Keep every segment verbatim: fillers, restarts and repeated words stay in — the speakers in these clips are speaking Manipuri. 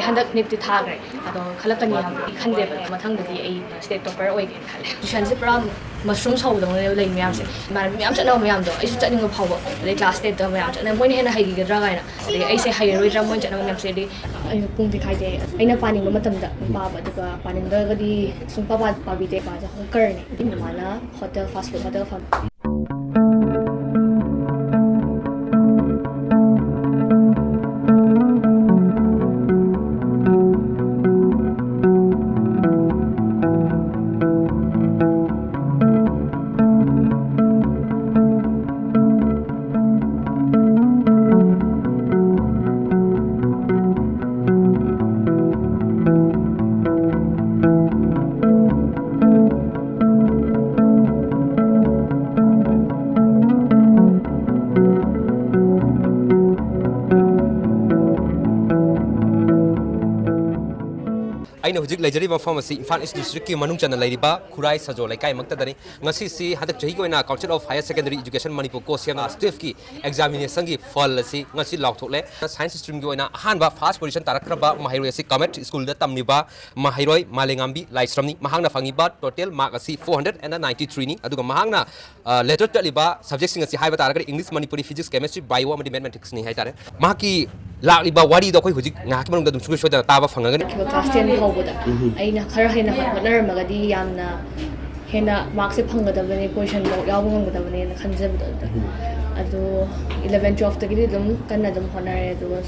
ꯍꯟꯗꯛ ꯅꯤꯠꯇꯤ ꯊꯥꯈ꯭ꯔꯦ, ꯑꯗꯣ ꯈꯜꯂꯛꯀꯅꯤ ꯌꯥꯝ ꯈꯟꯗꯦꯕ꯫ ꯃꯊꯪꯗꯗꯤ ꯑꯩ ꯁ꯭ꯇꯦꯠ ꯇꯣꯄꯔ ꯑꯣꯏꯒꯦꯅ ꯈꯜꯂꯦ꯫ ꯇ꯭ꯌꯨꯁꯟꯁꯦ ꯄꯨꯔꯥ ꯃꯁꯔꯨꯝ ꯁꯧꯕꯗꯧꯅꯅꯦꯕ ꯂꯩ ꯃꯌꯥꯝꯁꯦ꯫ ꯏꯃꯥꯟꯅꯕꯤ ꯃꯌꯥꯝ ꯆꯠꯅꯕ ꯃꯌꯥꯝꯗꯣ ꯑꯩꯁꯨ ꯆꯠꯅꯤꯡꯕ ꯐꯥꯎꯕ, ꯑꯗꯩ ꯀ꯭ꯂꯥꯁ ꯇꯦꯟꯗ ꯃꯌꯥꯝ ꯆꯠꯅ ꯃꯣꯏꯅ ꯍꯦꯟꯅ ꯍꯩꯈꯤꯒꯗ꯭ꯔꯥ ꯀꯥꯏꯅ꯫ ꯑꯗꯩ ꯑꯩꯁꯦ ꯍꯩꯔꯔꯣꯏꯗ꯭ꯔꯥ ꯃꯣꯏꯅ ꯆꯠꯅꯕ ꯃꯌꯥꯝꯁꯦ꯫ ꯑꯗꯩ ꯑꯩꯅ ꯄꯨꯡꯗꯤ ꯈꯥꯏꯗꯦ, ꯑꯩꯅ ꯄꯥꯅꯤꯡꯕ ꯃꯇꯝꯗ ꯑꯗꯨꯝ ꯄꯥꯕ, ꯑꯗꯨꯒ ꯄꯥꯅꯤꯡꯗ꯭ꯔꯒꯗꯤ ꯁꯨꯡꯄꯥ ꯄꯥ-, ꯄꯥꯕꯤꯗꯦ꯫ ꯄꯥꯁꯦ ꯍꯣꯀꯔꯅꯦ꯫ ꯑꯗꯨꯒꯤ ꯃꯃꯥꯅ ꯍꯣꯇꯦꯜ, ꯐꯥꯁ ꯐꯨꯗ ꯍꯣꯇꯦꯜ ꯐꯝ꯫ ꯑꯩꯅ ꯍꯧꯖꯤꯛ ꯂꯩꯖꯔꯤꯕ ꯃꯐꯝ ꯑꯁꯤ ꯏꯝꯐꯥꯜ ꯏꯁ ꯗꯤꯁꯇ꯭ꯔꯤꯛꯀꯤ ꯃꯅꯨꯡ ꯆꯟꯅ ꯂꯩꯔꯤꯕ ꯈꯨꯔꯥꯏ ꯁꯖꯣ ꯂꯩꯀꯥꯏꯃꯛꯇꯗꯅꯤ꯫ ꯉꯁꯤꯁꯤ ꯍꯟꯗꯛ ꯆꯍꯤꯒꯤ ꯑꯣꯏꯅ Council of Higher Secondary Education Manipur ꯀꯣ ꯁꯦꯝꯅ ꯁ꯭ꯇꯦꯠꯀꯤ ꯑꯦꯛꯖꯥꯃꯤꯅꯦꯁꯟꯒꯤ ꯐꯜ ꯑꯁꯤ ꯉꯁꯤ ꯂꯥꯎꯊꯣꯛꯂꯦ꯫ ꯁꯥꯏꯟꯁ ꯁ꯭ꯇ꯭ꯔꯤꯝꯒꯤ ꯑꯣꯏꯅ ꯑꯍꯥꯟꯕ ꯐꯥꯔꯁ ꯄꯣꯖꯤꯁꯟ ꯇꯥꯔꯛꯈ꯭ꯔꯕ ꯃꯍꯩꯔꯣꯏ ꯑꯁꯤ ꯀꯃꯦꯠ ꯁ꯭ꯀꯨꯜꯗ ꯇꯝꯂꯤꯕ ꯃꯍꯩꯔꯣꯏ ꯃꯥꯂꯦꯉꯥꯝꯕꯤ ꯂꯥꯏꯁ꯭ꯔꯝꯅꯤ꯫ ꯃꯍꯥꯛꯅ ꯐꯪꯉꯤꯕ ꯇꯣꯇꯦꯜ ꯃꯥꯔꯛ ꯑꯁꯤ four hundred and ninety three ꯅꯤ꯫ ꯑꯗꯨꯒ ꯃꯍꯥꯛꯅ, ꯑ, ꯂꯦꯇꯔ ꯆꯠꯂꯤꯕ ꯁꯕꯖꯦꯛꯁꯤꯡ ꯑꯁꯤ ꯍꯥꯏꯕ ꯇꯥꯔꯒꯗꯤ English, Manipuri, Physics, Chemistry, Bio ꯑꯃꯗꯤ Mathematics ꯅꯤ ꯍꯥꯏꯇꯥꯔꯦ꯫ ꯃꯍꯥꯛꯀꯤ ꯂꯥꯛꯂꯤꯕ ꯋꯥꯔꯤꯗꯣ ꯑꯩꯈꯣꯏ ꯍꯧꯖꯤꯛ ꯉꯥꯏꯍꯥꯛꯀꯤ ꯃꯅꯨꯡꯗ ꯑꯗꯨꯝ ꯁꯨꯡꯁꯣꯏ ꯁꯣꯏꯗꯅ ꯇꯥꯕ ꯐꯪꯉꯒꯅꯤ꯫ ꯀ꯭ꯂꯥꯁ ꯇꯦꯟ ꯐꯥꯎꯕꯗ ꯎꯝ꯫ ꯑꯩꯅ ꯈꯔ ꯍꯦꯟꯅ ꯍꯣꯠꯅꯔꯝꯃꯒꯗꯤ ꯌꯥꯝꯅ ꯍꯦꯟꯅ ꯃꯥꯔꯛꯁꯦ ꯐꯪꯒꯗꯕꯅꯦ, ꯄꯣꯖꯤꯁꯟꯐꯥꯎ ꯌꯥꯎꯕ ꯉꯝꯒꯗꯕꯅꯦꯅ ꯈꯟꯖꯕꯗꯣ ꯑꯗꯨꯗ꯫ ꯎꯝ꯫ ꯑꯗꯣ ꯏꯂꯚꯦꯟ ꯇꯨꯋꯦꯜꯐꯇꯒꯤꯗꯤ ꯑꯗꯨꯝ ꯀꯟꯅ ꯑꯗꯨꯝ ꯍꯣꯠꯅꯔꯦ, ꯑꯗꯨꯒ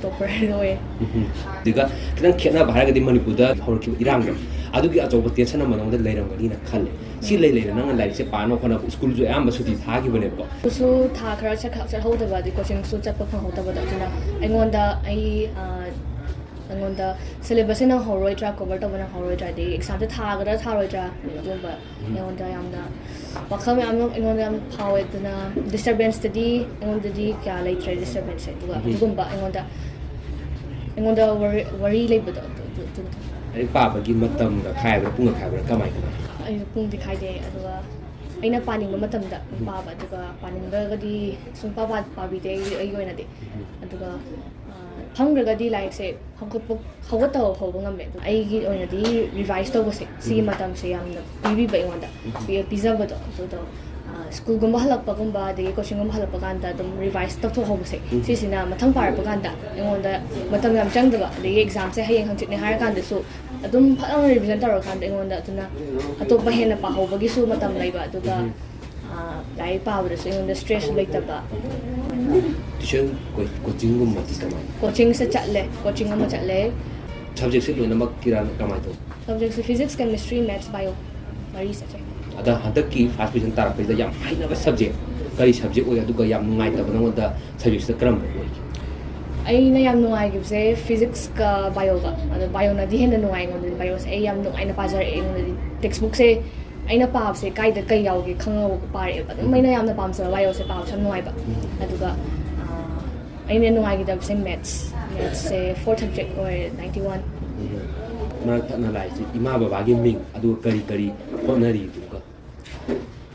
ꯇꯣꯄꯔ ꯑꯣꯏꯌꯦ꯫ ꯎꯝ꯫ ꯑꯗꯨꯒ ꯈꯤꯇꯪ ꯈꯦꯠꯅꯕ ꯍꯥꯏꯔꯒꯗꯤ ꯃꯅꯤꯄꯨꯔꯗ ꯍꯧꯔꯛꯈꯤꯕ ꯏꯔꯥꯡꯗꯣ, ꯑꯗꯨꯒꯤ ꯑꯆꯧꯕ ꯇꯦꯟꯁꯟ ꯑꯃ ꯅꯉꯣꯟꯗ ꯂꯩꯔꯝꯒꯅꯤꯅ ꯈꯜꯂꯦ꯫ ꯁꯤ ꯂꯩ ꯂꯩꯅ ꯅꯪꯅ ꯂꯥꯏꯔꯤꯛꯁꯦ ꯄꯥꯅꯕ ꯍꯣꯠꯅꯕ, ꯁ꯭ꯀꯨꯜꯁꯨ ꯑꯌꯥꯝꯕ ꯁꯨꯇꯤ ꯊꯥꯈꯤꯕꯅꯦꯕꯀꯣ꯫ ꯁ꯭ꯀꯨꯜꯁꯨ ꯊꯥ ꯈꯔ ꯆꯠꯈ-, ꯆꯠꯍꯧꯗꯕ, ꯑꯗꯩ ꯀꯣꯆꯤꯡꯁꯨ ꯆꯠꯄ ꯐꯪꯍꯧꯗꯕꯗꯣ, ꯑꯗꯨꯅ ꯑꯩꯉꯣꯟꯗ ꯑꯩ, ꯑ, ꯑꯩꯉꯣꯟꯗ ꯁꯤꯂꯦꯕꯁꯁꯦ ꯅꯪꯍꯧꯔꯣꯏꯗ꯭ꯔꯥ, ꯀꯣꯚꯔ ꯇꯧꯕ ꯅꯪꯍꯧꯔꯣꯏꯗ꯭ꯔꯥ, ꯑꯗꯩ ꯑꯦꯛꯖꯥꯝꯗ ꯊꯥꯒꯗ꯭ꯔꯥ ꯊꯥꯔꯣꯏꯗ꯭ꯔꯥ, ꯑꯗꯨꯒꯨꯝꯕ ꯎꯝ꯫ ꯑꯩꯉꯣꯟꯗ ꯌꯥꯝꯅ ꯋꯥꯈꯜ ꯃꯌꯥꯝ ꯑꯃ ꯑꯩꯉꯣꯟꯗ ꯌꯥꯝ ꯐꯥꯎꯋꯦ꯫ ꯑꯗꯨꯅ ꯗꯤꯁꯇꯔꯕꯦꯟꯁꯇꯗꯤ ꯑꯩꯉꯣꯟꯗꯗꯤ ꯀꯌꯥ ꯂꯩꯇ꯭ꯔꯦ, ꯗꯤꯁꯇꯔꯕꯦꯟꯁꯁꯦ꯫ ꯑꯗꯨꯒ ꯎꯝ꯫ ꯑꯗꯨꯒꯨꯝꯕ ꯑꯩꯉꯣꯟꯗ, ꯑꯩꯉꯣꯟꯗ ꯋꯥꯔꯤ, ꯋꯥꯔꯤ ꯂꯩꯕꯗꯣ ꯑꯗꯨ, ꯑꯗꯨ, ꯑꯗꯨ꯫ ꯂꯥꯏꯔꯤꯛ ꯄꯥꯕꯒꯤ ꯃꯇꯝꯒ ꯈꯥꯏꯕ꯭ꯔꯥ, ꯄꯨꯡꯒ ꯈꯥꯏꯕ꯭ꯔꯥ, ꯀꯃꯥꯏ ꯀꯃꯥꯏ? ꯑꯩ ꯄꯨꯡꯗꯤ ꯈꯥꯏꯗꯦ, ꯑꯗꯨꯒ ꯑꯩꯅ ꯄꯥꯅꯤꯡꯕ ꯃꯇꯝꯗ ꯎꯝ꯫ ꯄꯥꯕ, ꯑꯗꯨꯒ ꯄꯥꯅꯤꯡꯗ꯭ꯔꯒꯗꯤ ꯁꯨꯡꯄꯥ ꯄꯥ-, ꯄꯥꯕꯤꯗꯦ ꯑꯩꯒꯤ, ꯑꯩꯒꯤ ꯑꯣꯏꯅꯗꯤ꯫ ꯎꯝ꯫ ꯑꯗꯨꯒ, ꯑ, ꯐꯝꯈ꯭ꯔꯒꯗꯤ ꯂꯥꯏꯔꯤꯛꯁꯦ ꯍꯧꯒꯠꯄ ꯍꯧꯒꯠꯇꯕ ꯐꯥꯎꯕ ꯉꯝꯃꯦ꯫ ꯑꯗꯨꯝ ꯑꯩꯒꯤ ꯑꯣꯏꯅꯗꯤ ꯔꯤꯚꯥꯏꯁ ꯇꯧꯕꯁꯦ ꯁꯤꯒꯤ ꯎꯝ꯫ ꯃꯇꯝꯁꯦ ꯌꯥꯝꯅ ꯄꯤꯕꯤꯕ ꯑꯩꯉꯣꯟꯗ꯫ ꯎꯝ꯫ ꯄꯤ- ꯄꯤꯖꯕꯗꯣ ꯑꯗꯨꯗꯣ, ꯑ, ꯁ꯭ꯀꯨꯜꯒꯨꯝꯕ ꯍꯜꯂꯛꯄꯒꯨꯝꯕ ꯑꯗꯒꯤ ꯀꯣꯆꯤꯡꯒꯨꯝꯕ ꯍꯜꯂꯛꯄ ꯀꯥꯟꯗ ꯑꯗꯨꯝ ꯔꯤꯚꯥꯏꯁ ꯇꯧꯊꯣꯛꯍꯧꯕꯁꯦ ꯎꯝ꯫ ꯁꯤꯁꯤꯅ ꯃꯊꯪ ꯄꯥꯔꯛꯄ ꯀꯥꯟꯗ ꯑꯩꯉꯣꯟꯗ ꯃꯇꯝ ꯌꯥꯝ ꯆꯪꯗꯕ, ꯑꯗꯒꯤ ꯑꯦꯛꯖꯥꯝꯁꯦ ꯍꯌꯦꯡ ꯍꯪꯆꯤꯠꯅꯦ ꯍꯥꯏꯔꯀꯥꯟꯗꯁꯨ ꯑꯗꯨꯝ ꯐꯖꯅ ꯔꯤꯚꯤꯖꯟ ꯇꯧꯔꯀꯥꯟꯗ ꯑꯩꯉꯣꯟꯗ ꯑꯗꯨꯅ ꯑꯇꯣꯞꯄ ꯍꯦꯟꯅ ꯄꯥꯍꯧꯕꯒꯤꯁꯨ ꯃꯇꯝ ꯂꯩꯕ, ꯑꯗꯨꯒ, ꯎꯝ꯫ ꯑ, ꯂꯥꯏꯔꯤꯛ ꯄꯥꯕꯗꯁꯨ ꯑꯩꯉꯣꯟꯗ ꯁ꯭ꯇ꯭ꯔꯦꯁꯁꯨ ꯂꯩꯇꯕ꯫ ꯇ꯭ꯌꯨꯁꯟ ꯀꯣ- ꯀꯣꯆꯤꯡꯒꯨꯝꯕꯗꯤ ꯀꯃꯥꯏꯅ? ꯀꯣꯆꯤꯡꯁꯦ ꯆꯠꯂꯦ, ꯀꯣꯆꯤꯡ ꯑꯃ ꯆꯠꯂꯦ꯫ ꯁꯕꯖꯦꯛꯁꯦ ꯂꯣꯏꯅꯃꯛꯀꯤꯔꯥ ꯀꯃꯥꯏꯅ ꯇꯧ? ꯁꯕꯖꯦꯛꯁꯦ ꯐꯤꯖꯤꯛꯁ, ꯀꯦꯃꯤꯁꯇ꯭ꯔꯤ, ꯃꯦꯠꯁ, ꯕꯥꯏꯑꯣ ꯃꯔꯤ ꯆꯠꯆꯩ꯫ ꯑꯗ ꯍꯟꯗꯛꯀꯤ ꯐꯥꯔꯁ ꯄꯣꯖꯤꯁꯟ ꯇꯥꯔꯛꯄꯁꯤꯗ ꯌꯥꯝ ꯍꯩꯅꯕ ꯁꯕꯖꯦꯛ ꯀꯔꯤ ꯁꯕꯖꯦꯛ ꯑꯣꯏ, ꯑꯗꯨꯒ ꯌꯥꯝ ꯅꯨꯡꯉꯥꯏꯇꯕ ꯅꯉꯣꯟꯗ ꯁꯕꯖꯦꯛꯁꯤꯗ ꯀꯔꯝꯕ ꯑꯣꯏꯒꯦ? ꯑꯩꯅ ꯌꯥꯝ ꯅꯨꯡꯉꯥꯏꯈꯤꯕꯁꯦ ꯐꯤꯖꯤꯛꯁꯀ ꯕꯥꯏꯑꯣꯒ꯫ ꯑꯗꯣ ꯕꯥꯏꯑꯣꯅꯗꯤ ꯍꯦꯟꯅ ꯅꯨꯡꯉꯥꯏ ꯑꯩꯉꯣꯟꯗꯗꯤ꯫ ꯕꯥꯏꯑꯣꯁꯦ ꯑꯩ ꯌꯥꯝ ꯅꯨꯡꯉꯥꯏꯅ ꯄꯥꯖꯔꯛꯑꯦ꯫ ꯑꯩꯉꯣꯟꯗꯗꯤ ꯇꯦꯛꯁꯕꯨꯛꯁꯦ ꯑꯩꯅ ꯄꯥꯕꯁꯦ ꯀꯥꯏꯗ ꯀꯩ ꯌꯥꯎꯒꯦ ꯈꯪꯉꯒ ꯄꯥꯔꯛꯑꯦꯕ꯫ ꯑꯗꯨꯝ ꯑꯩꯅ ꯌꯥꯝꯅ ꯄꯥꯝꯖꯕ ꯕꯥꯏꯑꯣꯁꯦ ꯄꯥꯕꯁꯨ ꯌꯥꯝ ꯅꯨꯡꯉꯥꯏꯕ꯫ ꯑꯗꯨꯒ, ꯑ, ꯑꯩꯅ ꯅꯨꯡꯉꯥꯏꯈꯤꯗꯕꯁꯦ ꯃꯦꯠꯁ꯫ ꯃꯦꯠꯁꯁꯦ ꯐꯣꯔ ꯁꯕꯖꯦꯛ ꯑꯣꯏꯔꯦ, ꯅꯥꯏꯟꯇꯤ ꯋꯥꯟ꯫ ꯃꯔꯛ ꯊꯠꯅ ꯂꯥꯛꯏꯁꯦ ꯏꯃꯥ ꯕꯕꯥꯒꯤ ꯃꯤꯡ, ꯑꯗꯨꯒ ꯀꯔꯤ ꯀꯔꯤ ꯍꯣꯠꯅꯔꯤꯗꯨꯒ?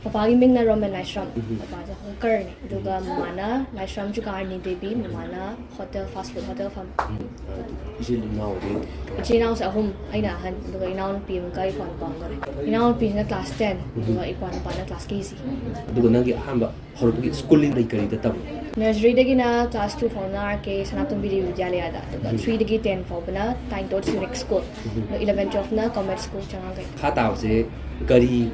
ꯄꯄꯥꯒꯤ ꯃꯤꯡꯅ ꯔꯣꯃꯦꯟ ꯂꯥꯏꯁ꯭ꯔꯝ꯫ ꯎꯝ꯫ ꯄꯄꯥꯁꯦ ꯍꯣꯀꯔꯅꯤ꯫ ꯑꯗꯨꯒ ꯃꯃꯥꯅ ꯂꯥꯏꯁ꯭ꯔꯝ ꯆꯨꯀꯥꯔꯅꯤ ꯗꯦꯕꯤ, ꯃꯃꯥꯅ ꯍꯣꯇꯦꯜ, ꯐꯥꯁ ꯐꯨꯗ ꯍꯣꯇꯦꯜ ꯐꯝ꯫ ꯎꯝ꯫ ꯏꯆꯤꯜ ꯏꯅꯥꯎꯗꯤ? ꯏꯆꯤꯜ ꯏꯅꯥꯎꯁꯦ ꯑꯍꯨꯝ, ꯑꯩꯅ ꯑꯍꯟ, ꯑꯗꯨꯒ ꯏꯅꯥꯎꯅꯨꯄꯤ ꯑꯃꯒ ꯏꯄ꯭ꯋꯥ ꯅꯨꯄꯥ ꯑꯃꯒ ꯂꯩ꯫ ꯏꯅꯥꯎꯅꯨꯄꯤꯁꯤꯅ ꯀ꯭ꯂꯥꯁ ꯇꯦꯟ, ꯎꯝ꯫ ꯑꯗꯨꯒ ꯏꯄ꯭ꯋꯥ ꯅꯨꯄꯥꯅ ꯀ꯭ꯂꯥꯁ ꯀꯦ ꯖꯤ꯫ ꯑꯗꯨꯒ ꯅꯪꯒꯤ ꯑꯍꯥꯟꯕ ꯍꯧꯔꯛꯄꯒꯤ ꯁ꯭ꯀꯨꯂꯤꯡ ꯀꯔꯤ ꯀꯔꯤꯗ ꯇꯝꯃꯤ? ꯅꯔꯁꯔꯤꯗꯒꯤꯅ ꯀ꯭ꯂꯥꯁ ꯇꯨ ꯐꯥꯎꯅ ꯑꯥꯔ ꯀꯦ ꯁꯅꯥꯇꯣꯝꯕꯤ ꯗꯦꯕꯤ ꯕꯤꯗ꯭ꯌꯥꯂꯌꯥꯗ, ꯑꯗꯨꯒ ꯎꯝ꯫ ꯊ꯭ꯔꯤꯗꯒꯤ ꯇꯦꯟ ꯐꯥꯎꯕꯅ ꯇꯥꯏꯟꯇꯣꯠ ꯌꯨꯅꯤꯛ ꯁ꯭ꯀꯨꯜ, ꯎꯝ꯫ ꯑꯗꯨꯒ ꯏꯂꯚꯦꯟ ꯇꯨꯋꯦꯜꯐꯅ ꯀꯣꯃꯦꯠ ꯁ꯭ꯀꯨꯜ ꯆꯉꯥꯡꯒꯩ꯫ ꯃꯈꯥ ꯇꯥꯕꯁꯦ ꯀꯔꯤ,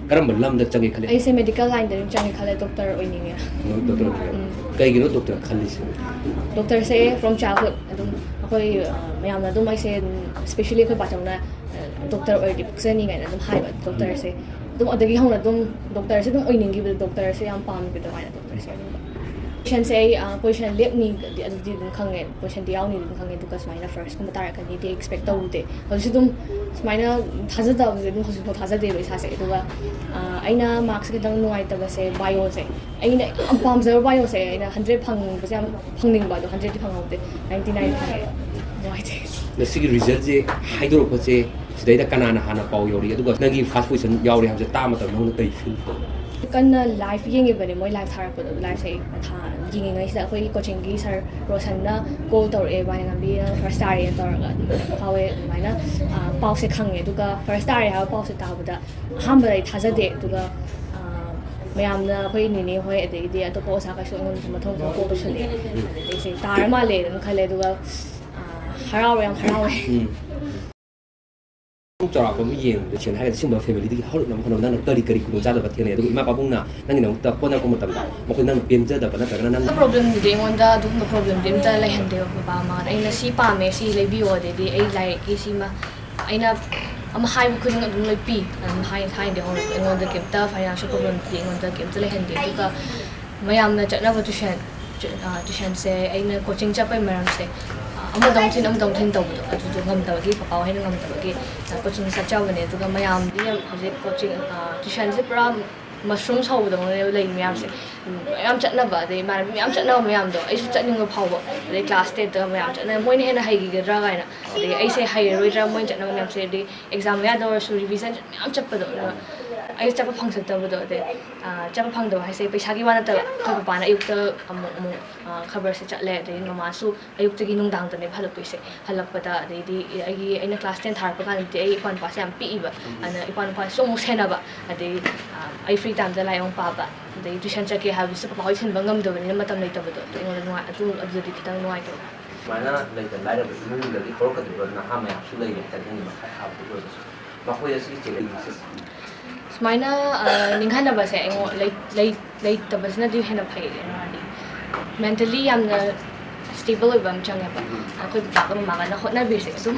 ꯀꯔꯝꯕ ꯂꯝꯗ ꯆꯪꯒꯦ ꯈꯜꯂꯤ? ꯑꯩꯁꯦ ꯃꯦꯗꯤꯀꯦꯜ ꯂꯥꯏꯟꯗ ꯑꯗꯨꯝ ꯆꯪꯒꯦ ꯈꯜꯂꯦ, ꯗꯣꯛꯇꯔ ꯑꯣꯏꯅꯤꯡꯉꯦ꯫ ꯗꯣꯛꯇꯔ ꯑꯣꯏꯅꯤꯡꯉꯦ꯫ ꯎꯝ꯫ ꯀꯩꯒꯤꯅꯣ ꯗꯣꯛꯇꯔ ꯈꯜꯂꯤꯁꯦ? ꯗꯣꯛꯇꯔꯁꯦ from childhood ꯑꯗꯨꯝ ꯑꯩꯈꯣꯏ, ꯑ, ꯃꯌꯥꯝꯅ ꯑꯗꯨꯝ ꯑꯩꯁꯦ, ꯎꯝ, especially ꯑꯩꯈꯣꯏ ꯄꯥꯆꯧꯅ, ꯑ, ꯗꯣꯛꯇꯔ ꯑꯣꯏꯔꯗꯤ ꯄꯛꯆꯅꯤ ꯀꯥꯏꯅ ꯑꯗꯨꯝ ꯍꯥꯏꯕ ꯗꯣꯛꯇꯔꯁꯦ꯫ ꯑꯗꯨꯝ ꯑꯗꯒꯤ ꯍꯧꯅ ꯑꯗꯨꯝ ꯗꯣꯛꯇꯔꯁꯦ ꯑꯗꯨꯝ ꯑꯣꯏꯅꯤꯡꯈꯤꯕꯗꯣ, ꯗꯣꯛꯇꯔꯁꯦ ꯌꯥꯝ ꯄꯥꯝꯈꯤꯕ ꯑꯗꯨꯃꯥꯏꯅ ꯗꯣꯛꯇꯔꯁꯦ ꯑꯣꯏꯅꯤꯡꯕ꯫ ꯄꯣꯖꯤꯁꯟꯁꯦ ꯑꯩ, ꯑ, ꯄꯣꯖꯤꯁꯟ ꯂꯦꯞꯅꯤꯗꯤ ꯑꯗꯨꯗꯤ ꯑꯗꯨꯝ ꯈꯪꯉꯦ, ꯄꯣꯖꯤꯁꯟꯗꯤ ꯌꯥꯎꯅꯤꯗꯤ ꯑꯗꯨꯝ ꯈꯪꯉꯦ, ꯑꯗꯨꯒ ꯁꯨꯃꯥꯏꯅ ꯐꯥꯔꯁꯀꯨꯝꯕ ꯇꯥꯔꯛꯀꯅꯤꯗꯤ ꯑꯦꯛꯁꯄꯦꯛ ꯇꯧꯗꯦ꯫ ꯍꯧꯖꯤꯛꯁꯨ ꯑꯗꯨꯝ ꯁꯨꯃꯥꯏꯅ ꯊꯥꯖꯗꯕꯁꯦ ꯑꯗꯨꯝ ꯍꯧꯖꯤꯛꯐꯥꯎ ꯊꯥꯖꯗꯦꯕ ꯏꯁꯥꯁꯦ꯫ ꯑꯗꯨꯒ, ꯑ, ꯑꯩꯅ ꯃꯥꯔꯛꯁꯦ ꯈꯤꯇꯪ ꯅꯨꯡꯉꯥꯏꯇꯕꯁꯦ ꯕꯥꯏꯑꯣꯁꯦ꯫ ꯑꯩꯅ ꯌꯥꯝ ꯄꯥꯝꯖꯕ ꯕꯥꯏꯑꯣꯁꯦ ꯑꯩꯅ ꯍꯟꯗ꯭ꯔꯦꯠ ꯐꯪꯕꯁꯦ ꯌꯥꯝ ꯐꯪꯅꯤꯡꯕ, ꯑꯗꯣ ꯍꯟꯗ꯭ꯔꯦꯠꯇꯤ ꯐꯪꯍꯧꯗꯦ, ꯅꯥꯏꯟꯇꯤ ꯅꯥꯏꯟ ꯐꯪꯉꯦ꯫ ꯅꯨꯡꯉꯥꯏꯇꯦ꯫ ꯉꯁꯤꯒꯤ ꯔꯤꯖꯜꯁꯦ ꯍꯥꯏꯗꯣꯔꯛꯄꯁꯦ ꯁꯤꯗꯩꯗ ꯀꯅꯥꯅ ꯍꯥꯟꯅ ꯄꯥꯎ ꯌꯧꯔꯤ, ꯑꯗꯨꯒ ꯅꯪꯒꯤ ꯐꯥꯔꯁ ꯄꯣꯖꯤꯁꯟ ꯌꯥꯎꯔꯦ ꯍꯥꯏꯕꯁꯦ ꯇꯥꯕ ꯃꯇꯝꯗ ꯅꯉꯣꯟꯗ ꯀꯔꯤ ꯐꯤꯜ ꯇꯧꯏ? ꯀꯟꯅ ꯂꯥꯏꯚ ꯌꯦꯡꯉꯤꯕꯅꯦ, ꯃꯣꯏ ꯂꯥꯏꯚ ꯊꯥꯔꯛꯄꯗꯣ꯫ ꯂꯥꯏꯚꯁꯦ ꯑꯩ ꯃꯊꯥ ꯌꯦꯡꯉꯤꯉꯩꯁꯤꯗ ꯑꯩꯈꯣꯏꯒꯤ ꯀꯣꯆꯤꯡꯒꯤ ꯁꯥꯔ ꯔꯣꯁꯟꯅ ꯀꯣꯜ ꯇꯧꯔꯛꯑꯦ, "ꯃꯥꯅ ꯉꯝꯕꯤ, ꯅꯪ ꯐꯥꯔꯁ ꯇꯥꯔꯦꯅ" ꯇꯧꯔꯒ ꯑꯗꯨꯝ ꯐꯥꯎꯋꯦ꯫ ꯑꯗꯨꯃꯥꯏꯅ ꯑ, ꯄꯥꯎꯁꯦ ꯈꯪꯉꯦ꯫ ꯑꯗꯨꯒ ꯐꯥꯔꯁ ꯇꯥꯔꯦ ꯍꯥꯏꯕ ꯄꯥꯎꯁꯦ ꯇꯥꯕꯗ ꯑꯍꯥꯟꯕꯗ ꯑꯩ ꯊꯥꯖꯗꯦ꯫ ꯑꯗꯨꯒ ꯑ, ꯃꯌꯥꯝꯅ, ꯑꯩꯈꯣꯏ ꯅꯦꯅꯦ ꯍꯣꯏ ꯑꯗꯒꯤꯗꯤ ꯑꯇꯣꯞꯄ ꯑꯣꯖꯥ ꯀꯩꯁꯨ ꯑꯩꯉꯣꯟꯗꯁꯨ ꯃꯊꯪ ꯃꯊꯪ ꯀꯣꯜ ꯇꯧꯁꯜꯂꯛꯑꯦ꯫ ꯑꯗꯩꯗꯤ ꯑꯩꯁꯦ ꯇꯥꯔ ꯃꯥꯜꯂꯦ ꯑꯗꯨꯝ ꯈꯜꯂꯦ꯫ ꯑꯗꯨꯒ ꯑ, ꯍꯔꯥꯎꯔꯦ, ꯌꯥꯝ ꯍꯔꯥꯎꯋꯦ꯫ ꯎꯝ꯫ ꯆꯥꯎꯔꯥꯛꯄ ꯑꯃ ꯌꯦꯡꯕꯗ, ꯁꯦꯡꯅ ꯍꯥꯏꯔꯒꯗꯤ, ꯁꯤꯒꯨꯝꯕ ꯐꯦꯃꯤꯂꯤꯗꯒꯤ ꯍꯧꯔꯛꯅꯕ ꯍꯣꯠꯅꯕ ꯅꯪꯅ ꯀꯔꯤ ꯀꯔꯤ ꯈꯨꯗꯣꯡꯆꯥꯗꯕ ꯊꯦꯡꯅꯩ? ꯑꯗꯨꯒ ꯏꯃꯥ ꯄꯥꯕꯨꯡꯅ ꯅꯪꯒꯤꯗꯃꯛꯇ ꯍꯣꯠꯅꯔꯛꯄ ꯃꯇꯝꯗ ꯃꯈꯣꯏ ꯅꯪꯅ ꯄꯦꯟꯖꯗꯕ ꯅꯠꯇ꯭ꯔꯒꯅ ꯅꯪꯅ ꯄ꯭ꯔꯣꯕ꯭ꯂꯦꯝꯗꯨꯗꯤ ꯑꯩꯉꯣꯟꯗ ꯑꯗꯨꯒꯨꯝꯕ ꯄ꯭ꯔꯣꯕ꯭ꯂꯦꯝꯗꯤ ꯑꯝꯇ ꯂꯩꯍꯟꯗꯦꯕ꯫ ꯕꯕꯥ ꯃꯃꯥꯅ ꯑꯩꯅ ꯁꯤ ꯄꯥꯝꯃꯦ, ꯁꯤ ꯂꯩꯕꯤꯌꯣ, ꯑꯗꯩꯗꯤ ꯑꯩ ꯂꯥꯏꯔꯤꯛꯀꯤ ꯁꯤꯃ ꯑꯩꯅ ꯑꯃ ꯍꯥꯏꯕ ꯈꯨꯗꯤꯡ ꯑꯗꯨꯝ ꯂꯣꯏ ꯄꯤ꯫ ꯑꯗꯨꯝ ꯍꯥꯏ-, ꯊꯥꯏꯅꯗꯤ ꯍꯧꯔꯛꯄ ꯑꯩꯉꯣꯟꯗ ꯀꯩꯝꯇ ꯐꯥꯏꯅꯥꯟꯁꯤꯌꯦꯜ ꯄ꯭ꯔꯣꯕ꯭ꯂꯦꯝꯗꯤ ꯑꯩꯉꯣꯟꯗ ꯀꯩꯝꯇ ꯂꯩꯍꯟꯗꯦ꯫ ꯑꯗꯨꯒ ꯃꯌꯥꯝꯅ ꯆꯠꯅꯕ ꯇ꯭ꯌꯨꯁꯟ, ꯇ꯭ꯌꯨ-, ꯑ, ꯇ꯭ꯌꯨꯁꯟꯁꯦ ꯑꯩꯅ ꯀꯣꯆꯤꯡ ꯆꯠꯄꯩ ꯃꯔꯝꯁꯦ, ꯑ, ꯑꯃꯗ ꯑꯃꯨꯛ ꯊꯤꯟ, ꯑꯃꯗ ꯑꯃꯨꯛ ꯊꯤꯟ ꯇꯧꯕꯗꯣ, ꯑꯗꯨꯗꯣ ꯉꯝꯗꯕꯒꯤ, ꯄꯄꯥ ꯍꯣꯏꯅ ꯉꯝꯗꯕꯒꯤ, ꯑ, ꯀꯣꯆꯤꯡ ꯆꯠꯆꯕꯅꯦ꯫ ꯑꯗꯨꯒ ꯃꯌꯥꯝꯗꯤ ꯌꯥꯝ ꯍꯧꯖꯤꯛ ꯀꯣꯆꯤꯡ, ꯑ, ꯇ꯭ꯌꯨꯁꯟꯁꯦ ꯄꯨꯔꯥ ꯃꯁꯔꯨꯝ ꯁꯧꯕꯗꯧꯅꯅꯦꯕ ꯂꯩ ꯃꯌꯥꯝꯁꯦ꯫ ꯎꯝ, ꯃꯌꯥꯝ ꯆꯠꯅꯕ, ꯑꯗꯩ ꯏꯃꯥꯟꯅꯕꯤ ꯃꯌꯥꯝ ꯆꯠꯅꯕ ꯃꯌꯥꯝꯗꯣ ꯑꯩꯁꯨ ꯆꯠꯅꯤꯡꯕ ꯐꯥꯎꯕ, ꯑꯗꯩ ꯀ꯭ꯂꯥꯁ ꯇꯦꯟꯇꯒ ꯃꯌꯥꯝ ꯆꯠꯅꯕ, ꯃꯣꯏꯅ ꯍꯦꯟꯅ ꯍꯩꯈꯤꯒꯗ꯭ꯔꯥ ꯀꯥꯏꯅ, ꯑꯗꯩ ꯑꯩꯁꯦ ꯍꯩꯔꯔꯣꯏꯗ꯭ꯔꯥ ꯃꯣꯏꯅ ꯆꯠꯅꯕ ꯃꯌꯥꯝꯁꯦ, ꯑꯗꯩ ꯑꯦꯛꯖꯥꯝ ꯃꯌꯥꯗ ꯑꯣꯏꯔꯁꯨ ꯔꯤꯚꯤꯖꯟ ꯃꯌꯥꯝ ꯆꯠꯄꯗꯣ, ꯑꯗꯨꯒ ꯑꯩ ꯆꯠꯄ ꯐꯪꯖꯗꯕꯗꯣ꯫ ꯑꯗꯩ, ꯑ, ꯆꯠꯄ ꯐꯪꯗꯕ ꯍꯥꯏꯁꯦ ꯄꯩꯁꯥꯒꯤ ꯋꯥ ꯅꯠꯇꯕ, ꯑꯩꯈꯣꯏ ꯄꯄꯥꯅ ꯑꯌꯨꯛꯇ ꯑꯃꯨꯛ, ꯑꯃꯨꯛ, ꯑ, ꯈꯕꯔꯁꯦ ꯆꯠꯂꯦ, ꯑꯗꯩ ꯃꯃꯥꯁꯨ ꯑꯌꯨꯛꯇꯒꯤ ꯅꯨꯡꯗꯥꯡꯗꯅꯦꯕ ꯍꯜꯂꯛꯇꯣꯏꯁꯦ꯫ ꯍꯜꯂꯛꯄꯗ, ꯑꯗꯩꯗꯤ ꯑꯩꯒꯤ, ꯑꯩꯅ ꯀ꯭ꯂꯥꯁ ꯇꯦꯟ ꯊꯥꯔꯛꯄ ꯀꯥꯟꯗꯗꯤ ꯑꯩ ꯏꯄ꯭ꯋꯥ ꯅꯨꯄꯥꯁꯦ ꯌꯥꯝ ꯄꯤꯛꯏꯕ, ꯑꯗꯨꯅ ꯏꯄ꯭ꯋꯥ ꯅꯨꯄꯥꯁꯤꯁꯨ ꯑꯃꯨꯛ ꯁꯦꯟꯅꯕ, ꯑꯗꯩ, ꯑ, ꯑꯩ ꯐ꯭ꯔꯤ ꯇꯥꯏꯝꯗ ꯂꯥꯏꯔꯤꯛ ꯑꯃꯨꯛ ꯄꯥꯕ, ꯑꯗꯩ ꯇ꯭ꯌꯨꯁꯟ ꯆꯠꯀꯦ ꯍꯥꯏꯕꯁꯨ ꯄꯄꯥ ꯍꯣꯏ ꯊꯤꯟꯕ ꯉꯝꯗꯕꯅꯤꯅ ꯃꯇꯝ ꯂꯩꯇꯕꯗꯣ, ꯑꯗꯨ ꯑꯩꯉꯣꯟꯗ ꯅꯨꯡꯉꯥꯏ-, ꯑꯗꯨ, ꯑꯗꯨꯗꯗꯤ ꯈꯤꯇꯪ ꯅꯨꯡꯉꯥꯏꯇꯦ꯫ ꯁꯨꯃꯥꯏꯅ ꯂꯩꯇ ꯂꯥꯏꯔꯕ ꯏꯃꯨꯡꯗꯒꯤ ꯍꯧꯔꯛꯀꯗꯧꯔꯤꯕ ꯅꯍꯥ ꯃꯌꯥꯝꯁꯨ ꯂꯩꯔꯦ ꯍꯥꯏꯇꯥꯔꯦ, ꯅꯪꯒꯤ ꯃꯈꯥ ꯊꯥꯕꯗ ꯑꯣꯏꯔꯒꯁꯨ꯫ ꯃꯈꯣꯏ ꯑꯁꯤꯒꯤ ꯆꯦꯂꯦꯟꯖꯁꯦ ꯁꯨꯃꯥꯏꯅ, ꯑ, ꯅꯤꯡꯍꯟꯅꯕꯁꯦ ꯑꯩꯉꯣꯟ-, ꯂꯩ-, ꯂꯩ-, ꯂꯩꯇꯕꯁꯤꯅꯗꯤ ꯍꯦꯟꯅ ꯐꯩ꯫ ꯍꯥꯏꯗꯤ ꯃꯦꯟꯇꯦꯜꯂꯤ ꯌꯥꯝꯅ ꯁ꯭ꯇꯦꯕꯜ ꯑꯣꯏꯕ ꯑꯃ ꯆꯪꯉꯦꯕ꯫ ꯑꯩꯈꯣꯏ ꯕꯕꯥꯒ ꯃꯃꯥꯒꯅ ꯍꯣꯠꯅꯕꯤꯁꯦ ꯑꯗꯨꯝ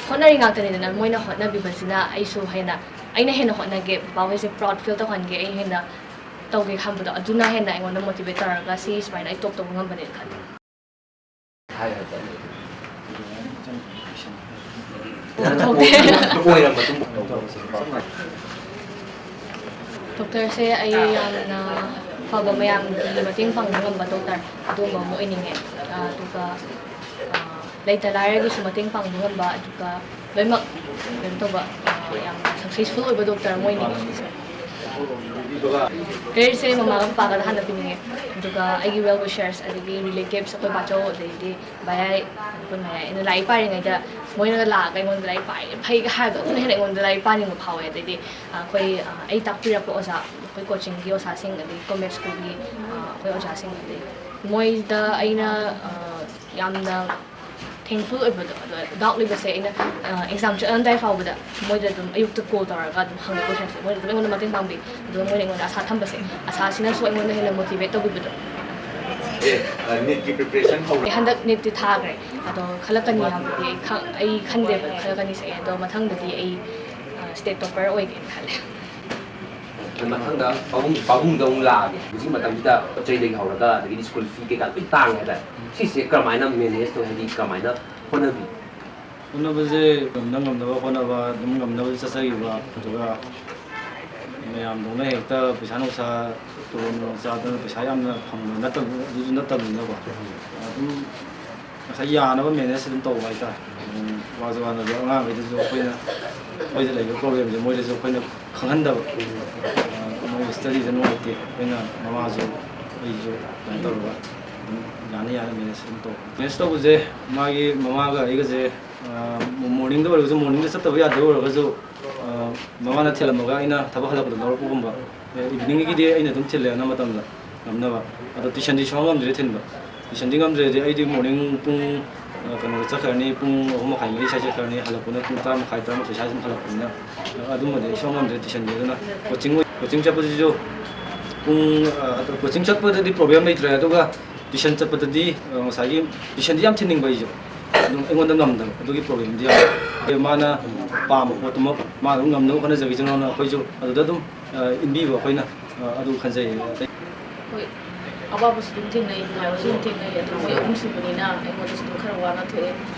ꯍꯣꯠꯅꯔꯤ ꯉꯥꯛꯇꯅꯤꯗꯅ, ꯃꯣꯏꯅ ꯍꯣꯠꯅꯕꯤꯕꯁꯤꯅ ꯑꯩꯁꯨ ꯍꯦꯟꯅ, ꯑꯩꯅ ꯍꯦꯟꯅ ꯍꯣꯠꯅꯒꯦ, ꯕꯕꯥ ꯍꯣꯏꯁꯦ ꯄ꯭ꯔꯥꯎꯗ ꯐꯤꯜ ꯇꯧꯍꯟꯒꯦ, ꯑꯩ ꯍꯦꯟꯅ ꯇꯧꯒꯦ ꯈꯟꯕꯗꯣ, ꯑꯗꯨꯅ ꯍꯦꯟꯅ ꯑꯩꯉꯣꯟꯗ ꯃꯣꯇꯤꯚꯦꯠ ꯇꯧꯔꯒ ꯁꯤ ꯁꯨꯃꯥꯏꯅ ꯑꯩ ꯇꯣꯞ ꯇꯧꯕ ꯉꯝꯕꯅꯦꯅ ꯈꯜꯂꯦ꯫ ꯍꯥꯏ ꯍꯥꯏ ꯇꯥꯏ꯫ ꯊꯣꯛꯇꯦ꯫ ꯑꯣꯏꯔ ꯃꯇꯨꯡ ꯗꯣꯛꯇꯔꯁꯦ ꯑꯩ ꯌꯥꯝꯅ ꯐꯕ, ꯃꯌꯥꯝꯒꯤ ꯃꯇꯦꯡ ꯄꯥꯡꯕ ꯉꯝꯕ ꯗꯣꯛꯇꯔ ꯑꯗꯨꯒꯨꯝꯕ ꯑꯃ ꯑꯣꯏꯅꯤꯡꯉꯦ꯫ ꯑꯗꯨꯒ, ꯑ, ꯂꯩꯇ ꯂꯥꯏꯔꯒꯤꯁꯨ ꯃꯇꯦꯡ ꯄꯥꯡꯕ ꯉꯝꯕ, ꯑꯗꯨꯒ ꯂꯣꯏꯅꯃꯛ ꯀꯩꯅꯣ ꯇꯧꯕ, ꯑ, ꯌꯥꯝꯅ ꯁꯛꯁꯦꯁꯐꯨꯜ ꯑꯣꯏꯕ ꯗꯣꯛꯇꯔ ꯑꯃ ꯑꯣꯏꯅꯤꯡꯉꯦ꯫ ꯀ꯭ꯔꯦꯗꯤꯠꯁꯦ ꯃꯃꯥꯒ ꯄꯄꯥꯒꯗ ꯍꯥꯟꯅ ꯄꯤꯅꯤꯡꯉꯦ꯫ ꯑꯗꯨꯒ ꯑꯩꯒꯤ ꯋꯦꯜ ꯋꯤꯁꯔꯁ, ꯑꯗꯒꯤ ꯔꯤꯂꯦꯇꯤꯚꯁ, ꯑꯩꯈꯣꯏ ꯕꯥꯆꯧ, ꯑꯗꯩꯗꯤ ꯚꯥꯏ, ꯑꯩꯈꯣꯏ ꯃꯌꯥꯏ, ꯑꯩꯅ ꯂꯥꯏꯔꯤꯛ ꯄꯥꯔꯤꯉꯩꯗ ꯃꯣꯏꯅꯒ ꯂꯥꯛꯑꯒ ꯑꯩꯉꯣꯟꯗ "ꯂꯥꯏꯔꯤꯛ ꯄꯥꯔꯤꯉꯩ ꯐꯩꯒ" ꯍꯥꯏꯕꯗꯣ, ꯑꯗꯨꯅ ꯍꯦꯟꯅ ꯑꯩꯉꯣꯟꯗ ꯂꯥꯏꯔꯤꯛ ꯄꯥꯅꯤꯡꯕ ꯐꯥꯎꯋꯦ꯫ ꯑꯗꯩꯗꯤ ꯑꯩꯈꯣꯏ, ꯑꯩ ꯇꯥꯛꯄꯤꯔꯛꯄ ꯑꯣꯖꯥ, ꯑꯩꯈꯣꯏ ꯀꯣꯆꯤꯡꯒꯤ ꯑꯣꯖꯥꯁꯤꯡ, ꯑꯗꯩ ꯀꯣꯃꯦꯠ ꯁ꯭ꯀꯨꯜꯒꯤ ꯑꯩꯈꯣꯏ ꯑꯣꯖꯥꯁꯤꯡ, ꯑꯗꯩ ꯃꯣꯏꯗ ꯑꯩꯅ ꯌꯥꯝꯅ ꯊꯦꯡꯛꯐꯨꯜ ꯑꯣꯏꯕꯗꯣ꯫ ꯑꯗꯣ ꯗꯥꯎꯠ ꯂꯩꯕꯁꯦ ꯑꯩꯅ ꯑꯦꯛꯖꯥꯝ ꯆꯠꯂꯝꯗꯥꯏ ꯐꯥꯎꯕꯗ ꯃꯣꯏꯗ ꯑꯗꯨꯝ ꯑꯌꯨꯛꯇ ꯀꯣꯜ ꯇꯧꯔꯒ ꯑꯗꯨꯝ ꯍꯪꯕ ꯀꯣꯏꯁꯟꯁꯦ, ꯃꯣꯏꯅ ꯑꯗꯨꯝ ꯑꯩꯉꯣꯟꯗ ꯃꯇꯦꯡ ꯄꯥꯡꯕꯤ꯫ ꯑꯗꯨꯒ ꯃꯣꯏꯅ ꯑꯩꯉꯣꯟꯗ ꯑꯁꯥ ꯊꯝꯕꯁꯦ, ꯑꯁꯥꯁꯤꯅꯁꯨ ꯑꯩꯉꯣꯟꯗ ꯍꯦꯟꯅ ꯃꯣꯇꯤꯚꯦꯠ ꯇꯧꯕꯤꯕꯗꯣ꯫ ꯑꯦ, ꯅꯤꯠꯀꯤ ꯄ꯭ꯔꯤꯄꯦꯔꯦꯁꯟ ꯍꯧꯔꯦ? ꯑꯩ ꯍꯟꯗꯛ ꯅꯤꯠꯇꯤ ꯊꯥꯈ꯭ꯔꯦ꯫ ꯑꯗꯣ ꯈꯜꯂꯛꯀꯅꯤ ꯍꯥꯏꯕꯗꯤ ꯑꯩ ꯈꯪ-, ꯑꯩ ꯈꯟꯗꯦꯕ ꯈꯜꯂꯛꯀꯅꯤꯁꯦ꯫ ꯑꯗꯣ ꯃꯊꯪꯗꯗꯤ ꯑꯩ ꯁ꯭ꯇꯦꯠ ꯇꯣꯞꯄꯔ ꯑꯣꯏꯒꯦꯅ ꯈꯜꯂꯦ꯫ ꯃꯊꯪꯗ ꯄꯥꯕꯨꯡ, ꯄꯥꯕꯨꯡꯗ ꯑꯃꯨꯛ ꯂꯥꯛꯑꯒꯦ꯫ ꯍꯧꯖꯤꯛ ꯃꯇꯝꯁꯤꯗ ꯄꯣꯠ ꯆꯩꯗꯒꯤ ꯍꯧꯔꯒ, ꯑꯗꯒꯤꯗꯤ ꯁ꯭ꯀꯨꯜ ꯐꯤ ꯀꯩꯀꯥ ꯂꯣꯏ ꯇꯥꯡꯉꯦ ꯍꯥꯏꯇꯥꯔꯦ꯫ ꯁꯤꯁꯦ ꯀꯔꯝꯍꯥꯏꯅ ꯃꯦꯅꯦꯖ ꯇꯧꯏ, ꯍꯥꯏꯗꯤ ꯀꯔꯝꯍꯥꯏꯅ ꯍꯣꯠꯅꯕꯤ? ꯍꯣꯠꯅꯕꯁꯦ ꯉꯝꯅ ꯉꯝꯅꯕ ꯍꯣꯠꯅꯕ, ꯑꯗꯨꯝ ꯉꯝꯅꯕ ꯆꯠꯆꯈꯤꯕ꯫ ꯑꯗꯨꯒ ꯃꯌꯥꯝꯗꯧꯅ ꯍꯦꯛꯇ ꯄꯩꯁꯥ ꯅꯨꯡꯁꯥ ꯇꯣꯂꯣꯞ ꯅꯨꯡꯂꯣꯞ ꯆꯥꯗꯅ ꯄꯩꯁꯥ ꯌꯥꯝꯅ ꯐꯪꯕ ꯅꯠꯇꯕ, ꯑꯗꯨꯁꯨ ꯅꯠꯇꯕꯅꯤꯅꯀꯣ꯫ ꯑꯗꯨꯝ ꯉꯁꯥꯏ ꯌꯥꯅꯕ ꯃꯦꯅꯦꯖ ꯑꯗꯨꯝ ꯇꯧꯕ ꯍꯥꯏꯇꯥꯔꯦ꯫ ꯑꯗꯨꯝ ꯋꯥꯁꯨ ꯋꯥꯅ ꯑꯗꯣ ꯑꯉꯥꯡꯈꯩꯗꯁꯨ ꯑꯩꯈꯣꯏꯅ, ꯑꯩꯈꯣꯏꯗ ꯂꯩꯕ ꯄ꯭ꯔꯣꯕ꯭ꯂꯦꯝꯁꯦ ꯃꯣꯏꯗꯁꯨ ꯑꯩꯈꯣꯏꯅ ꯈꯪꯍꯟꯗꯕ꯫ ꯃꯣꯏ ꯁ꯭ꯇꯗꯤꯗ ꯅꯨꯡꯉꯥꯏꯇꯦ, ꯑꯩꯈꯣꯏꯅ ꯃꯃꯥꯁꯨ ꯑꯩꯁꯨ ꯀꯩꯅꯣ ꯇꯧꯔꯒ ꯑꯗꯨꯝ ꯌꯥꯅ ꯌꯥꯅ ꯃꯦꯅꯦꯖ ꯑꯗꯨꯝ ꯇꯧꯕ꯫ ꯃꯦꯅꯦꯖ ꯇꯧꯕꯁꯦ ꯃꯥꯒꯤ ꯃꯃꯥꯒ ꯑꯩꯒꯁꯦ ꯃꯣꯔꯅꯤꯡꯗ ꯑꯣꯏꯔꯒꯁꯨ, ꯃꯣꯔꯅꯤꯡꯗ ꯆꯠꯇꯕ ꯌꯥꯗꯕ ꯑꯣꯏꯔꯒꯁꯨ, ꯃꯃꯥꯅ ꯊꯤꯜꯂꯝꯃꯒ ꯑꯩꯅ ꯊꯕꯛ ꯍꯜꯂꯛꯄꯗ ꯂꯧꯔꯛꯄꯒꯨꯝꯕ꯫ ꯏꯚꯤꯅꯤꯡꯒꯤꯗꯤ ꯑꯩꯅ ꯑꯗꯨꯝ ꯊꯤꯜꯂꯦ ꯑꯅꯝꯕ ꯃꯇꯝꯗ ꯉꯝꯅꯕ꯫ ꯑꯗꯣ ꯇ꯭ꯌꯨꯁꯟꯗꯤ ꯁꯨꯡꯉꯝ ꯉꯝꯗ꯭ꯔꯦ ꯊꯤꯟꯕ꯫ ꯇ꯭ꯌꯨꯁꯟꯗꯤ ꯉꯝꯗ꯭ꯔꯦꯗꯤ ꯑꯩꯗꯤ ꯃꯣꯔꯅꯤꯡ ꯄꯨꯡ ꯀꯩꯅꯣꯗ ꯆꯠꯈ꯭ꯔꯅꯤ, ꯄꯨꯡ ꯑꯍꯨꯝ ꯃꯈꯥꯏ ꯃꯔꯤ ꯁ꯭ꯋꯥꯏ ꯆꯠꯈ꯭ꯔꯅꯤ, ꯍꯜꯂꯛꯄꯅ ꯄꯨꯡ ꯇꯔꯥ ꯃꯈꯥꯏ, ꯇꯔꯥꯃꯥꯊꯣꯏ ꯁ꯭ꯋꯥꯏꯗ ꯑꯗꯨꯝ ꯍꯜꯂꯛꯄꯅꯤꯅ꯫ ꯑꯗꯨꯝꯕꯗꯤ ꯑꯩ ꯁꯨꯡꯉꯝ ꯉꯝꯗ꯭ꯔꯦ ꯇ꯭ꯌꯨꯁꯟꯗꯤ꯫ ꯑꯗꯨꯅ ꯀꯣꯆꯤꯡ, ꯀꯣꯆꯤꯡ ꯆꯠꯄꯁꯤꯁꯨ ꯄꯨꯡ, ꯀꯣꯆꯤꯡ ꯆꯠꯄꯗꯗꯤ ꯄ꯭ꯔꯣꯕ꯭ꯂꯦꯝ ꯂꯩꯇ꯭ꯔꯦ, ꯑꯗꯨꯒ ꯇ꯭ꯌꯨꯁꯟ ꯆꯠꯄꯗꯗꯤ ꯉꯁꯥꯏꯒꯤ ꯇ꯭ꯌꯨꯁꯟꯗꯤ ꯌꯥꯝ ꯊꯤꯟꯅꯤꯡꯕ ꯑꯩꯁꯨ, ꯑꯗꯨꯝ ꯑꯩꯉꯣꯟꯗ ꯉꯝꯗꯕ, ꯑꯗꯨꯒꯤ ꯄ꯭ꯔꯣꯕ꯭ꯂꯦꯝꯗꯤ ꯌꯥꯝ ꯂꯩ꯫ ꯃꯥꯅ ꯄꯥꯝꯕ ꯄꯣꯠꯇꯨꯃꯛ ꯃꯥ ꯑꯗꯨꯝ ꯉꯝꯅꯕ ꯍꯣꯠꯅꯖꯈꯤꯁꯅꯣꯅ ꯑꯩꯈꯣꯏꯁꯨ ꯑꯗꯨꯗ ꯑꯗꯨꯝ ꯏꯟꯕꯤꯕ ꯑꯩꯈꯣꯏꯅ ꯑꯗꯨ ꯈꯟꯖꯩ꯫ ꯑꯇꯩ ꯍꯣꯏ, ꯑꯋꯥꯕꯁꯨ ꯑꯗꯨꯝ ꯊꯦꯡꯅꯩ, ꯅꯨꯡꯉꯥꯏꯕꯁꯨ ꯑꯗꯨꯝ ꯊꯦꯡꯅꯩ꯫ ꯑꯗꯨ ꯃꯣꯏ ꯑꯍꯨꯝ ꯁꯨꯕꯅꯤꯅ ꯑꯩꯉꯣꯟꯗꯁꯨ ꯑꯗꯨꯝ ꯈꯔ ꯋꯥꯅ ꯊꯣꯛꯑꯦ꯫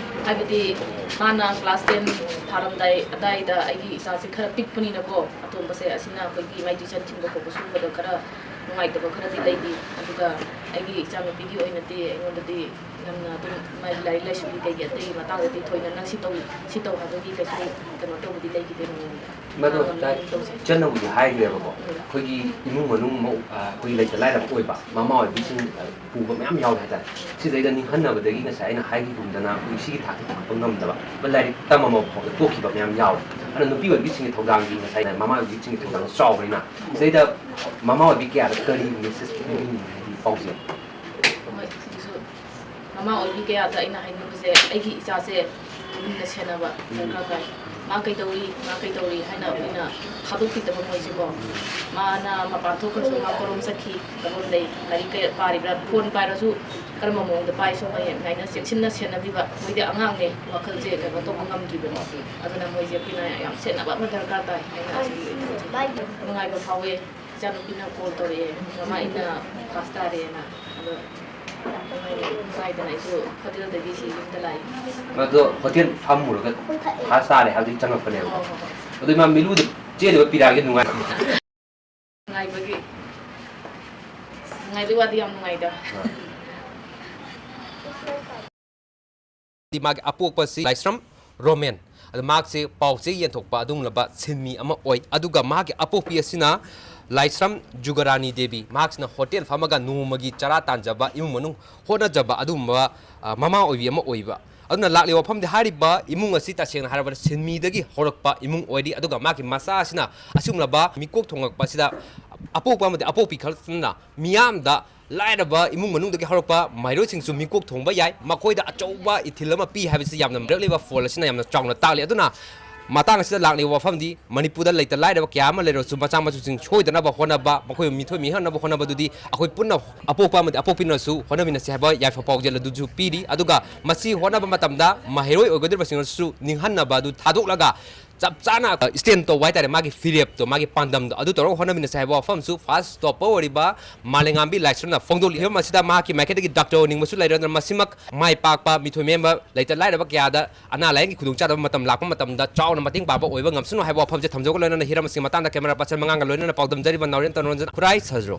ꯍꯥꯏꯕꯗꯤ ꯃꯥꯅ ꯀ꯭ꯂꯥꯁ ꯇꯦꯟ ꯊꯥꯔꯝꯗꯥꯏ ꯑꯗꯥꯏꯗ ꯑꯩꯒꯤ ꯏꯆꯥꯁꯦ ꯈꯔ ꯄꯤꯛꯄꯅꯤꯅꯀꯣ, ꯑꯇꯣꯝꯕꯁꯦ ꯑꯁꯤꯅ ꯑꯩꯈꯣꯏꯒꯤ ꯃꯥꯏ ꯇ꯭ꯌꯨꯁꯟ ꯊꯤꯟꯕ ꯈꯣꯠꯄ ꯁꯨꯝꯕꯗ ꯈꯔ ꯅꯨꯡꯉꯥꯏꯇꯕ ꯈꯔꯗꯤ ꯂꯩꯈꯤ꯫ ꯑꯗꯨꯒ ꯑꯩꯒꯤ ꯏꯆꯥꯅꯨꯄꯤꯒꯤ ꯑꯣꯏꯅꯗꯤ ꯑꯩꯉꯣꯟꯗꯗꯤ ꯌꯥꯝꯅ ꯑꯗꯨꯝ ꯃꯥꯒꯤ ꯂꯥꯏꯔꯤꯛ ꯂꯥꯏꯁꯨꯒꯤ ꯀꯩꯒꯤ ꯑꯇꯩꯒꯤ ꯃꯇꯥꯡꯗꯗꯤ ꯊꯣꯏꯅ ꯅꯪ ꯁꯤ ꯇꯧ, ꯁꯤ ꯇꯧ ꯍꯥꯏꯕꯒꯤ ꯀꯩꯁꯨ ꯀꯩꯅꯣ ꯇꯧꯕꯗꯤ ꯂꯩꯈꯤꯗꯦ ꯃꯉꯣꯟꯗ꯫ ꯃꯗꯣ ꯃꯥ ꯉꯝꯅꯕ ꯑꯗꯨꯝ ꯇꯧꯖꯩ꯫ ꯏꯆꯟꯅꯕꯨꯗꯤ ꯍꯥꯏꯈ꯭ꯔꯦꯕꯀꯣ, ꯎꯝ꯫ ꯑꯩꯈꯣꯏꯒꯤ ꯏꯃꯨꯡ ꯃꯅꯨꯡ ꯃꯧ-, ꯑ, ꯑꯩꯈꯣꯏꯒꯤ ꯂꯩꯇ ꯂꯥꯏꯔꯕ ꯑꯣꯏꯕ ꯃꯃꯥ ꯑꯣꯏꯕꯤꯁꯤꯡ, ꯑ, ꯄꯨꯕ ꯃꯌꯥꯝ ꯌꯥꯎꯔꯦ ꯍꯥꯏꯇꯥꯔꯦ꯫ ꯁꯤꯗꯩꯗ ꯅꯤꯡꯍꯟꯅꯕꯗꯒꯤ ꯉꯁꯥꯏ ꯑꯩꯅ ꯍꯥꯏꯈꯤꯒꯨꯝꯗꯅ ꯑꯩꯈꯣꯏ ꯁꯤꯒꯤ ꯊꯥꯛꯇ ꯄꯨꯈꯠꯄ ꯉꯝꯗꯕ, ꯂꯥꯏꯔꯤꯛ ꯇꯝꯃꯝꯕ ꯐꯥꯎꯗ ꯇꯣꯛꯈꯤꯕ ꯃꯌꯥꯝ ꯌꯥꯎꯔꯦ꯫ ꯑꯗꯨꯅ ꯅꯨꯄꯤ ꯑꯣꯏꯕꯤꯁꯤꯡꯒꯤ ꯊꯧꯗꯥꯡꯗꯤ ꯉꯁꯥꯏ ꯃꯃꯥ ꯑꯣꯏꯕꯤꯁꯤꯡꯒꯤ ꯊꯧꯗꯥꯡ ꯆꯥꯎꯕꯅꯤꯅ ꯁꯤꯗꯩꯗ ꯃꯃꯥ ꯑꯣꯏꯕꯤ ꯀꯌꯥꯗ ꯀꯔꯤ ꯃꯦꯁꯦꯖ ꯄꯤꯅꯤꯡꯉꯤ ꯍꯥꯏꯗꯤ ꯄꯥꯎꯖꯦꯜ? ꯍꯣꯏ, ꯑꯗꯨꯁꯨ ꯃꯃꯥ ꯑꯣꯏꯕꯤ ꯀꯌꯥꯗ ꯑꯩꯅ ꯍꯥꯏꯅꯤꯡꯕꯁꯦ, ꯑꯩꯒꯤ ꯏꯆꯥꯁꯦ ꯂꯨꯝꯅ ꯁꯦꯟꯅꯕ ꯗꯔꯀꯥꯔ ꯇꯥꯏ꯫ ꯃꯥ ꯀꯩꯗꯧꯔꯤ, ꯃꯥ ꯀꯩꯗꯧꯔꯤ ꯍꯥꯏꯅ ꯑꯩꯈꯣꯏꯅ ꯊꯥꯗꯣꯛꯄꯤꯗꯕ ꯃꯣꯏꯁꯦꯀꯣ꯫ ꯃꯥꯅ ꯃꯄꯥꯟ ꯊꯣꯛꯈ꯭ꯔꯁꯨ ꯃꯥ ꯀꯔꯣꯝ ꯆꯠꯈꯤ, ꯀꯔꯣꯝ ꯂꯩ, ꯂꯥꯏꯔꯤꯛ ꯀꯌꯥ ꯄꯥꯔꯤꯕ꯭ꯔꯥ, ꯐꯣꯟ ꯄꯥꯏꯔꯁꯨ ꯀꯔꯝꯕ ꯃꯑꯣꯡꯗ ꯄꯥꯏ, ꯁꯨꯝ ꯑꯗꯨꯃꯥꯏꯅ ꯆꯦꯛꯁꯤꯟꯅ ꯁꯦꯟꯅꯕꯤꯕ꯫ ꯃꯣꯏꯗꯤ ꯑꯉꯥꯡꯅꯦ, ꯋꯥꯈꯜꯁꯦ ꯀꯩꯅꯣ ꯇꯧꯕ ꯉꯝꯗ꯭ꯔꯤꯕꯅꯦ꯫ ꯑꯗꯨꯅ ꯃꯣꯏꯁꯦ ꯑꯩꯈꯣꯏꯅ ꯌꯥꯝ ꯁꯦꯟꯅꯕ ꯑꯃ ꯗꯔꯀꯥꯔ ꯇꯥꯏ ꯍꯥꯏꯅ ꯑꯁꯤꯒꯤ ꯅꯨꯡꯉꯥꯏꯕ ꯐꯥꯎꯋꯦ꯫ ꯏꯆꯥꯅꯨꯄꯤꯅ ꯀꯣꯜ ꯇꯧꯔꯛꯑꯦ, "ꯃꯃꯥ, ꯑꯩꯅ ꯐꯥꯁ ꯇꯥꯔꯦꯅ"꯫ ꯑꯗꯣ ꯅꯨꯡꯉꯥꯏꯗꯅ ꯑꯩꯁꯨ ꯍꯣꯇꯦꯜꯗꯒꯤ ꯁꯤ ꯌꯨꯝꯗ ꯂꯥꯛꯏ꯫ ꯑꯗꯣ ꯍꯣꯇꯦꯜ ꯐꯝꯃꯨꯔꯒ ꯐꯥꯁ ꯇꯥꯔꯦ ꯍꯥꯏꯕꯗꯒꯤ ꯆꯪꯉꯛꯄꯅꯦꯕꯀꯣ꯫ ꯍꯣꯏ, ꯍꯣꯏ, ꯍꯣꯏ꯫ ꯑꯗꯨ ꯏꯃꯥ, ꯃꯤꯂꯨꯗ ꯆꯦꯜꯂꯤꯕ ꯄꯤꯔꯥꯒꯤ ꯅꯨꯡꯉꯥꯏ-꯫ ꯅꯨꯡꯉꯥꯏꯕꯒꯤ, ꯅꯨꯡꯉꯥꯏꯕꯒꯤ ꯋꯥꯗꯤ ꯌꯥꯝ ꯅꯨꯡꯉꯥꯏꯗ꯫ ꯑꯥ꯫ ꯃꯥꯒꯤ ꯑꯄꯣꯛꯄꯁꯤ ꯂꯥꯏꯁ꯭ꯔꯝ ꯔꯣꯃꯦꯟ, ꯑꯗ ꯃꯍꯥꯛꯁꯤ ꯄꯥꯎ ꯆꯦ ꯌꯦꯟꯊꯣꯛꯄ ꯑꯗꯨꯒꯨꯝꯂꯕ ꯁꯤꯟꯃꯤ ꯑꯃ ꯑꯣꯏ꯫ ꯑꯗꯨꯒ ꯃꯍꯥꯛꯀꯤ ꯑꯄꯣꯛꯄꯤ ꯑꯁꯤꯅ ꯂꯥꯏꯁ꯭ꯔꯝ ꯖꯨꯒꯔꯥꯅꯤ ꯗꯦꯕꯤ, ꯃꯍꯥꯛꯁꯤꯅ ꯍꯣꯇꯦꯜ ꯐꯝꯃꯒ ꯅꯣꯡꯃꯒꯤ ꯆꯔꯥ ꯇꯥꯟꯖꯕ, ꯏꯃꯨꯡ ꯃꯅꯨꯡ ꯍꯣꯠꯅꯖꯕ ꯑꯗꯨꯒꯨꯝꯕ, ꯑ, ꯃꯃꯥ ꯑꯣꯏꯕꯤ ꯑꯃ ꯑꯣꯏꯕ꯫ ꯑꯗꯨꯅ ꯂꯥꯛꯂꯤꯕ ꯋꯥꯐꯝꯗꯤ, ꯍꯥꯏꯔꯤꯕ ꯏꯃꯨꯡ ꯑꯁꯤ ꯇꯁꯦꯡꯅ ꯍꯥꯏꯔꯕꯗ ꯁꯤꯟꯃꯤꯗꯒꯤ ꯍꯧꯔꯛꯄ ꯏꯃꯨꯡ ꯑꯣꯏꯔꯤ, ꯑꯗꯨꯒ ꯃꯍꯥꯛꯀꯤ ꯃꯆꯥ ꯑꯁꯤꯅ ꯑꯁꯤꯒꯨꯝꯂꯕ ꯃꯤꯀꯣꯛ ꯊꯣꯡꯂꯛꯄ ꯑꯁꯤꯗ ꯑꯄꯣꯛꯄ ꯑꯃꯗꯤ ꯑꯄꯣꯛꯄꯤ ꯈꯛꯇꯅ ꯃꯤꯌꯥꯝꯗ ꯂꯥꯏꯔꯕ ꯏꯃꯨꯡ ꯃꯅꯨꯡꯗꯒꯤ ꯍꯧꯔꯛꯄ ꯃꯍꯩꯔꯣꯏꯁꯤꯡꯁꯨ ꯃꯤꯀꯣꯛ ꯊꯣꯡꯕ ꯌꯥꯏ, ꯃꯈꯣꯏꯗ ꯑꯆꯧꯕ ꯏꯊꯤꯜ ꯑꯃ ꯄꯤ ꯍꯥꯏꯕꯁꯤ ꯌꯥꯝꯅ ꯃꯔꯛꯂꯤꯕ ꯐꯣꯟ ꯑꯁꯤꯅ ꯌꯥꯝꯅ ꯆꯥꯎꯅ ꯇꯥꯛꯂꯤ꯫ ꯑꯗꯨꯅ ꯃꯇꯥꯡ ꯑꯁꯤꯗ ꯂꯥꯛꯂꯤꯕ ꯋꯥꯐꯝꯗꯤ, ꯃꯅꯤꯄꯨꯔꯗ ꯂꯩꯇ ꯂꯥꯏꯔꯕ ꯀꯌꯥ ꯑꯃ ꯂꯩꯔꯕꯁꯨ ꯃꯆꯥ ꯃꯁꯨꯁꯤꯡ ꯁꯣꯏꯗꯅꯕ ꯍꯣꯠꯅꯕ, ꯃꯈꯣꯏꯕꯨ ꯃꯤꯊꯣꯏ ꯃꯤꯍꯦꯟꯅꯕ ꯍꯣꯠꯅꯕꯗꯨꯗꯤ ꯑꯩꯈꯣꯏ ꯄꯨꯟꯅ ꯑꯄꯣꯛꯄ ꯑꯃꯗꯤ ꯑꯄꯣꯛꯄꯤꯅꯁꯨ ꯍꯣꯠꯅꯃꯤꯟꯅꯁꯤ ꯍꯥꯏꯕ ꯌꯥꯏꯐ ꯄꯥꯎꯖꯦꯜ ꯑꯗꯨꯁꯨ ꯄꯤꯔꯤ꯫ ꯑꯗꯨꯒ ꯃꯁꯤ ꯍꯣꯠꯅꯕ ꯃꯇꯝꯗ ꯃꯍꯩꯔꯣꯏ ꯑꯣꯏꯒꯗꯧꯔꯤꯕꯁꯤꯡ ꯑꯗꯨꯁꯨ ꯅꯤꯡꯍꯟꯅꯕ ꯑꯗꯨ ꯊꯥꯗꯣꯛꯂꯒ ꯆꯞ ꯆꯥꯅ, ꯑ, stand ꯇꯧꯕ ꯍꯥꯏꯇꯥꯔꯦ, ꯃꯥꯒꯤ ꯐꯤꯔꯦꯞꯇꯣ, ꯃꯥꯒꯤ ꯄꯥꯟꯗꯝꯗꯣ ꯑꯗꯨ ꯇꯧꯔꯒ ꯍꯣꯠꯅꯃꯤꯟꯅꯁꯦ ꯍꯥꯏꯕ ꯋꯥꯐꯝꯁꯨ first topper ꯑꯣꯏꯔꯤꯕ ꯃꯥꯂꯦꯉꯥꯝꯕꯤ ꯂꯥꯏꯁ꯭ꯔꯝꯅ ꯐꯣꯡꯗꯣꯛꯂꯤ꯫ ꯍꯤꯔꯝ ꯑꯁꯤꯗ ꯃꯍꯥꯛꯀꯤ ꯃꯥꯏꯀꯩꯗꯒꯤ ꯗꯥꯛꯇꯔ ꯑꯣꯏꯅꯤꯡꯕꯁꯨ ꯂꯩꯔꯦ, ꯑꯗꯨꯅ ꯃꯁꯤꯃꯛ ꯃꯥꯏ ꯄꯥꯛꯄ, ꯃꯤꯊꯣꯏ ꯃꯤꯍꯦꯟꯕ, ꯂꯩꯇ ꯂꯥꯏꯔꯕ ꯀꯌꯥꯗ ꯑꯅꯥ ꯂꯥꯏꯌꯦꯡꯒꯤ ꯈꯨꯗꯣꯡꯆꯥꯗꯕ ꯃꯇꯝ ꯂꯥꯛꯄ ꯃꯇꯝꯗ ꯆꯥꯎꯅ ꯃꯇꯦꯡ ꯄꯥꯡꯕ ꯑꯣꯏꯕ ꯉꯝꯁꯅꯨ ꯍꯥꯏꯕ ꯋꯥꯐꯝꯁꯦ ꯊꯝꯖꯧꯒ ꯂꯣꯏꯅꯅ ꯍꯤꯔꯝ ꯑꯁꯤꯒꯤ ꯃꯇꯥꯡꯗ camera person ꯃꯉꯥꯡꯒ ꯂꯣꯏꯅꯅ ꯄꯥꯎꯗꯝꯖꯔꯤꯕ ꯅꯥꯎꯔꯦꯝ ꯇꯅꯣꯔꯟꯖꯟ, ꯈꯨꯔꯥꯏ ꯁꯖ꯭ꯔꯣ꯫